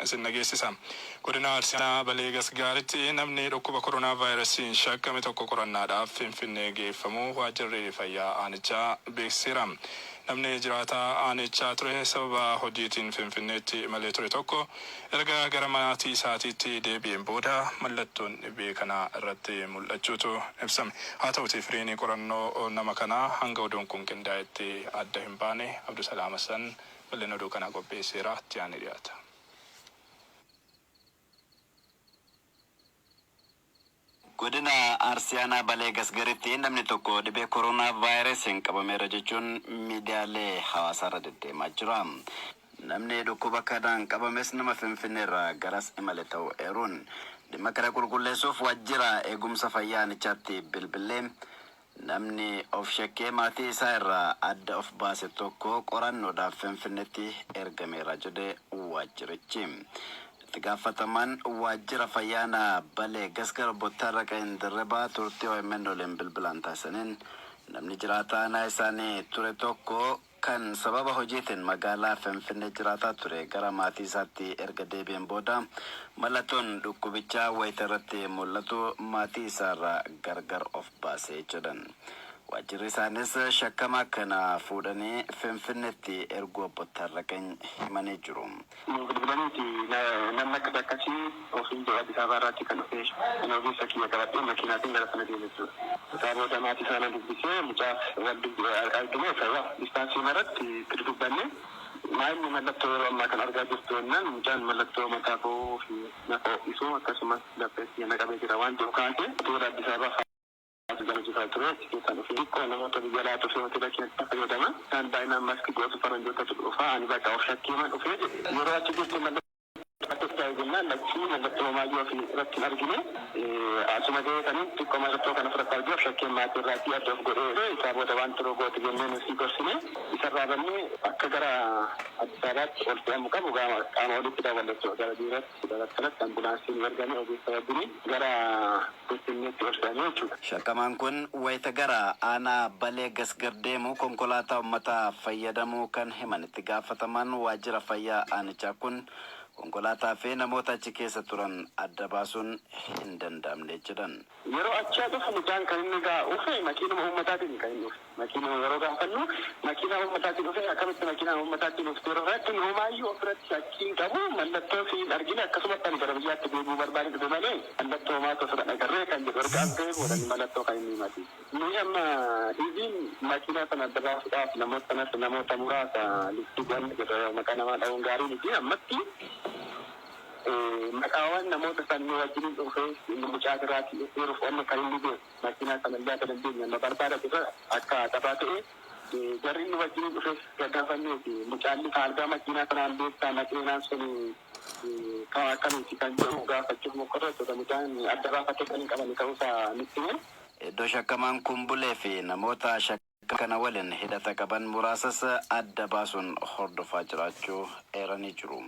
isin dhageessisa. Godina Arsii Aanaa Balee Gasgaaritti namni dhukkuba koronaavaayirasiin shakkame tokko qorannaadhaaf Finfinnee geeffamuu Waajjirri Fayyaa aanichaa beeksiseera. Namni jiraataa aanichaa ture sababa hojiitiin Finfinneetti imalee ture tokko erga gara maatii isaatiitti deebi'een booda mallattoon dhibee kanaa irratti mul'achuutu ibsame. Haa ta'utii firiin qorannoo nama kanaa hanga oduun kun qindaa'etti adda hin baane. Abdusalaam Hassan bal'ina oduu kanaa qopheesseera. Itti aanee dhiyaata. Godina Arsii Aanaa Balee Gasgaritti namni tokko dhibee Koroonaa Vaayirasiin qabameera jechuun miidiyaalee hawaasaarra deddeemaa jira. Namni dhukkuba kanaan qabames nama Finfinneerraa garas imale ta'uu eeruun, dhimma kana qulqulleessuuf waajjira eegumsa fayyaa aanichaatti bilbillee namni of shakkee maatii isaa irraa adda of baase tokko qorannoodhaaf Finfinnetti ergameera jedhe waajjirichi. Itti gaafatamaan waajjira fayyaa aanaa Balee Gasgar obbo Taarraqany Dirribaa turtii omn waliin bilbilaan taasisaniin namni jiraataa aanaa isaanii ture tokko kan sababa hojiitiin magaalaa Finfinnee jiraataa ture gara maatii isaatti erga deebi'een booda mallattoon dhukkubichaa wayita irratti mul'atu maatii isaarraa gargar of baase jedhan. Waajjirri isaanis shakkamaa kana fuudhanii Finfinneetti erguu Obbo Taarraqany himanii jiru. Nuu bilbilaniiti namni akkas akkasii ofiin jedhe Addis Ababa irraatti kan dhufe ani ogeessa kiyya qabadhee makiinaatiin gara sana deeme jechuudha. Isaa booda maatii isaa na dubbisee mucaaf wal argine sababa distaansii irratti itti dudubbanne maa inni mallattoo yeroo ammaa kan argaa jirtu jennaan mucaan mallattoo mataa bowwuu fi nafa ho'isuu akkasumas laphee kiyya na qabee jira waan jedhu kaase hoteela Addis Ababa Hojii hojjetaa ture achi keessaa dhufe. Xiqqoo namoota biyya alaa dhufee hoteela keenyatti fayyadama. Isaan baay'inaan maskii godhatu faranjootatu dhufa. Ani bakka of shakkeeman dhufe jedhe. Yeroo achi jirtu mallattoo akkas ta'e jennaan lakkii mallattoo homaayyuu of irratti hin argine. Asuma gahee kanin xiqqoo mallattoo kana ofirratti argee of shakkeen maatii irraatii adda of godhee isaa booda waan turuu goote jennee nusi gorsine. Isarraa bannee akka gara Addis Ababaatti ol fe'amu qabu qaama olitti daballe jechuudha. Gara biirootti battalatti ambulaansiin nu ergame ogeessa wajjiniin gara Finfinneetti ol fe'ame jechuudha. Shakkamaan kun wayita gara aanaa Balee Gasgar deemu konkolaataa ummataa fayyadamuu kan himan itti gaafatamaan waajjira fayyaa aanichaa kun, konkolaataa fi namoota achi keessa turan adda baasuun hin danda'amne jedhan. Yeroo achaa dhufu mucaan kan inni gaa ufe makiinuma uummataatiin kan inni dhufe. Makiinuma yeroo gaafannu makiinaa uummataatiin dhufe akkamitti makiinaa uummataatiin dhufte yeroo kanatti homaayyuu ofirratti shakkii hin qabu mallattoo si hin argine akkasumatti ani gara biyyaatti deebi'uu barbaade dhufe malee mallattoo homaatu ofirra hin agarree kan jedhu erga as gahee booda inni mallattoo kan inni himate. Nuyi amma dhibiin makiinaa sana adda baasuudhaaf namoota sanas namoota muraasa listii godhanne jirra maqaa namaa dha'uun gaarii miti ammatti. Maqaawwan namoota san nu wajjinin dhufee inni mucaa biraatii dhufee rufu'anne kan inni beeku makiinaa sana illee akka dandeenye amma barbaada jirra akka carraa ta'e jarri inni wajjinin dhufes gaggaafanneeti mucaalli taargaa makiinaa sanaan beektaa makiinaan sun kan akkamiiti kan jedhu gaafachuuf mokkorra jechuudha mucaan adda baafatee kan hin qabane ta'uusaa nutti hime. Iddoo shakkamaan kun bulee fi namoota shakkama kana waliin hidhata qaban muraasas adda baasuun hordofaa jiraachuu eeranii jiru.